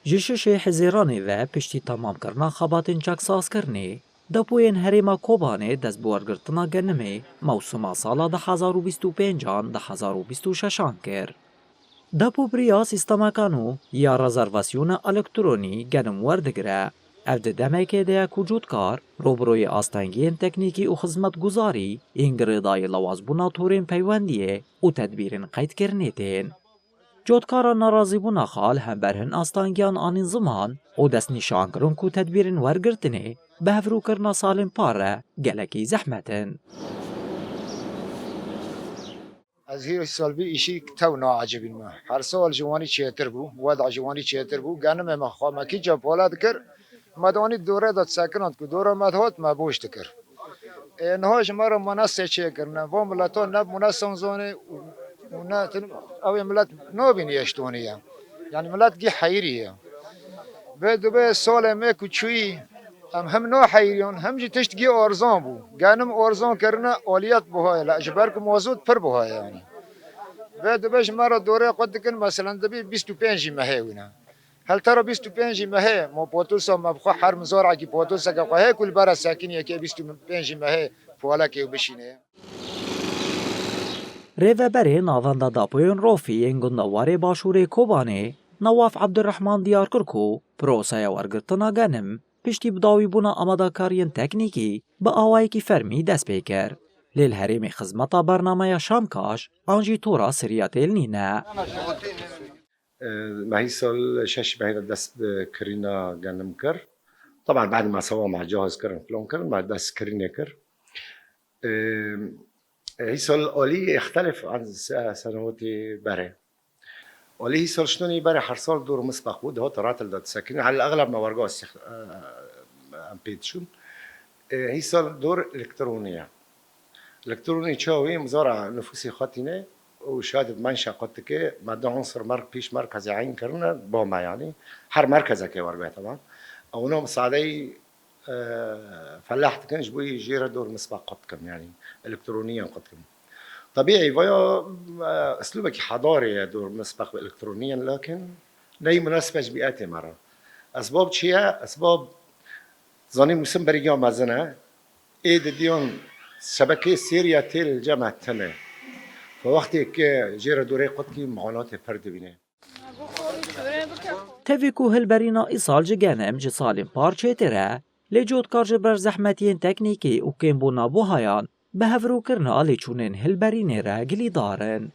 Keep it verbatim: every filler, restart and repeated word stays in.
Ji şişê Hizêranê ve piştî temamkirina xebatên çeksazkirinê, depoyên herêma Kobanê dest bi wergirtina genimê mewsima sala du hezar û bîst û pênc an du hezar û bîst û şeş an kir. Depo bi riya sîstemeka nû ya rezervasyona elektronî genim werdigire. Ev di demekê de ye ku cotkar rûbirûyê astengiyên teknîkî û xizmetguzarî yên girêdayî lawazbûna torên peywendiyê û tedbîrên qeydkirinê tên. Cotkara nerazîbûna xwe li hember hin astengiyan anîn ziman û destnîşan kirin ku tedbîrên wergirtinê bi hevrûkirina salên par re gelekî zehmet in. Ez hî sal vî îşî tew naecibîn me. Her sal ji wanî çêtir bû, weda ji wanî çêtir bû. Genimê me xwe me kî çapola dikir, me di wanî dorê de disekinand ku dora me dihot me boş dikir. Ê, niha ji me re monese çêkirine. Va miletan ne monese zanê û, û ne tin-, ew ê milet nabîniye ji tonî ye. Yani milet gî heyirî ye. Vê dibê salê me ku çûyî, em hem naheyiriyan, hem jî tişt gî arzan bû. Genim arzan kirine, aliyet buha ye, le ji ber ku mazot pir buha ye yani. Vê dibê ji me re dorê xwe dikin, meselen dibê bîst û pênc jî mehê wîne. Hel te re bîst û pênc jî mehê, ma potosa me bi xwe her mizarekî potoseke xwe heye ku li bere sekiniyekê bîst û pênc jî mehê polekê û bişînê. Rêveberê Navenda Depoyên Rofî yên gundewarê Başûrê Kobanê, Newaf Ebdurrehman diyar kir ku proseya wergirtina genim piştî bidawîbûna amadekariyên teknîkî bi awayekî fermî dest pê kir. Lê li herêmê xizmeta bernameya Şamkaş an jî tora siriya têl nîne. Me hî sal şeş mehê de dest bi kirîna genim kir. Teban bad me sewa me cihaz kirin, filan kirin, me dest kirînê kir. Hî sal alî yextelif an se-, senewatê berê. Alî hî sal ştonî berê her sal dor misbeq bû, dihat ratil de disekinî. Hel exleb me werga sîx-, em pê diçûn. Hî sal dor elektronî ye. Elektronî çawa wî mizara nifûsê xwe tîne û şahid menşe qut dike, me du unsur mer-, pêş merkezê eyn kirine, ba me yanî. Her merkezekê werbe teban. Ewna misadeyî, e, felah dikin, ji bo yî jê re dor misbeq qut dikin, yanî elektronî yan qut dikin. Tebîî vaya, e, uslûbekî hedarê ye dor misbeq bi elektronî yan, lakin neyî munasib e ji bîetê me re. Esbab çi ye? Esbab zanî mûsim berî ya mezin e. Ê didiyan şebekê sêriya tê li cem e tune. Fe wextê ke jê re dorê qutkî muxalatê pir dibîne. Tevî ku hilberîna îsal ji genim ji salên par çêtir e, lê cotkar ji ber zehmetiyên teknîkî û kêmbûna buhayan bi hevrûkirina lêçûnên hilberînê re gilîdar in.